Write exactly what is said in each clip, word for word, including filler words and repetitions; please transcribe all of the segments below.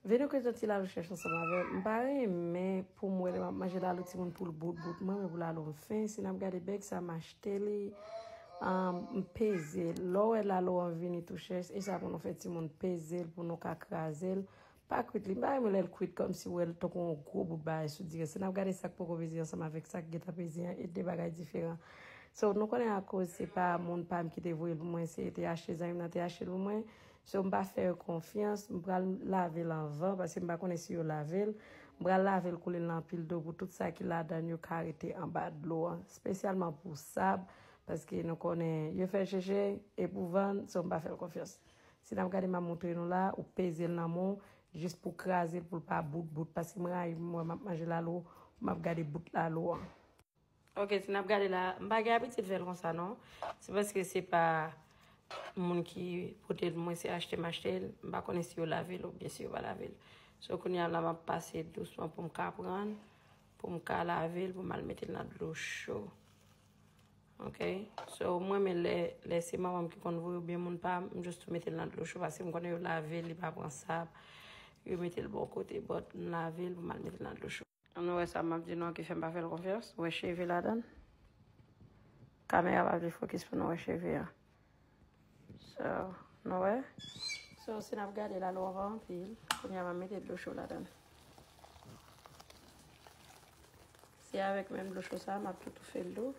Vini kwit yon ti lalo chèch ansanm avè m. M pa renmen pou m wè lè m ap manje lalo timoun pou l bout bout mwen, men pou lalo m fen. Si n ap gade bèg sa, m achte li, um, m peze l. Lè w wè lalo an vini tou chèch, e sa pou nou fè timoun peze l, pou nou ka kraze l. Pa kwit li. M pa renmen lè l kwit kòmsi w wè l tankou yon gwo bout bagay sou dirèk. Si n ap gade sa k poko peze ansanm avèk sa k gentan peze an, e de bagay diferan. So, nou konnen akoz se pa moun pa m ki te voye l pou mwen, se te achte zanmi m nan te achte l pou mwen. So, m pa fè yo konfyans, m pral lave l anvan, paske m pa konnen si yo lave l. M pral lave l, koule l nan anpil dlo pou tout sa ki ladan l yo ka rete anba dlo an, espesyalman pou sab, paske nou konnen yo fè l cheche, e pou vann, so m pa fè l konfyans. Si n ap gade, m ap montre nou la, ou peze l nan men w, jis pou kraze l, pou l pa bout bout, paske m rayi pou m wè m ap manje lalo, m ap gade bout lalo an. Ok, si n ap gade la, m pa gen abitid fè l konsa non. Se paske se pa moun ki pote l pou mwen, se achte m achte l. M pa konnen si yo lave l oubyen si yo pa lave l. So, kounye a la, m ap pase dousman pou m ka pran l, pou m ka lave l, pou m al mete l nan dlo cho. Ok? So, mwen, men lè, lè se manman m ki konn voye oubyen moun pa m, m jis tou mete l nan dlo cho, paske m konnen yo lave l, li pa pran sab. Yo mete l bò kote, but m lave l pou m al mete l nan dlo cho. Nou wè sa m ap di nou an ki fè m pa fè l konfyans. Ou wè cheve ladan l? Kamera pa vle fokis pou nou wè cheve an. So, nou wè? So, si n ap gade lalo an pa anpil, kounye a m ap mete dlo cho ladan l. Se avèk menm dlo cho sa, m ap tou toufe l tou.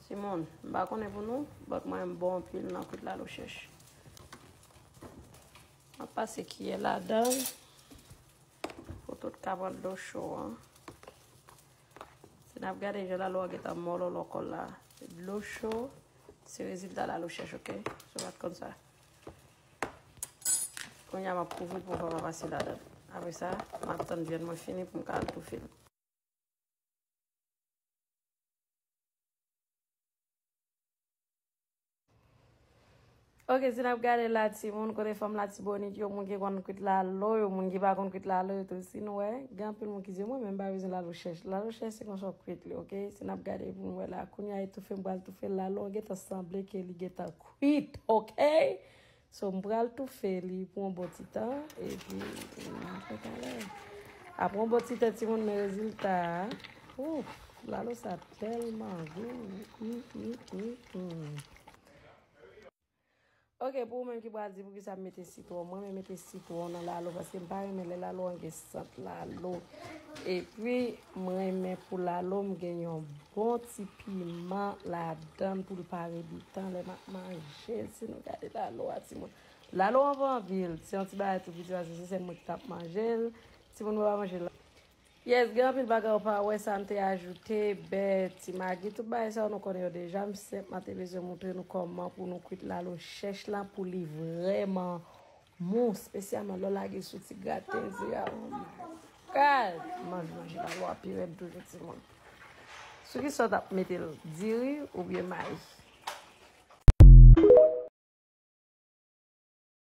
Timoun, m pa konnen pou nou, but mwen m bon anpil nan kwit lalo chèch. M ap pase kiyè ladan l pou tout ka pran dlo cho an. Si n ap gade jan lalo a gentan mòlòlò kò l la, dlo cho se rezilta lalo chèch, ok? Si w pa t konn sa. Kounye a m ap kouvri l pou m pa pase ladan l. Apre sa, m ap tann vyann mwen fini pou m ka al toufe l. Ok, si n ap gade la, timoun, kote fanm Latibonit yo, moun ki konn kwit lalo yo, moun ki pa konn kwit lalo yo tou, si nou wè, gen anpil moun ki di, mwen menm m pa bezwen lalo chèch. Lalo chèch se konsa w kwit li, ok? Si n ap gade pou nou wè la, kounye a e toufe, m pral toufe l, lalo an gentan sanble ke li gentan kwit, ok? So, m pral toufe li pou yon bon ti tan, epi, m, apre talè. Apre yon bon ti tan, timoun, men rezilta a. Ouf, lalo sa tèlman gou. Mm, mm, mm, mm. Ok, pou ou menm ki pral di poukisa m mete sitwon, mwen men mete sitwon nan lalo, paske m pa renmen lè lalo an gen sant lalo. Epi, mwen renmen pou lalo m gen yon bon ti piman ladan l pou l pa ret ditan lè m ap manje l. Si nou gade lalo a, timoun. Lalo an pa anpil, se yon ti bagay tou piti, paske se sèl mwen ki t ap manje l. Timoun mwen pa manje l. Yes, gen anpil bagay ou pa wè, sa m te ajoute, bè, ti magi, tout bagay sa yo nou konnen yo deja. M senpman te bezwen montre nou kòman pou nou kwit lalo chèch la pou li vrèman mou, espesyalman lè w lage l sou ti graten ze a. Oh my God! Manje, manje lalo a pi rèd toujou, timoun. Sou ki sa w t ap mete l? Diri oubyen mayi?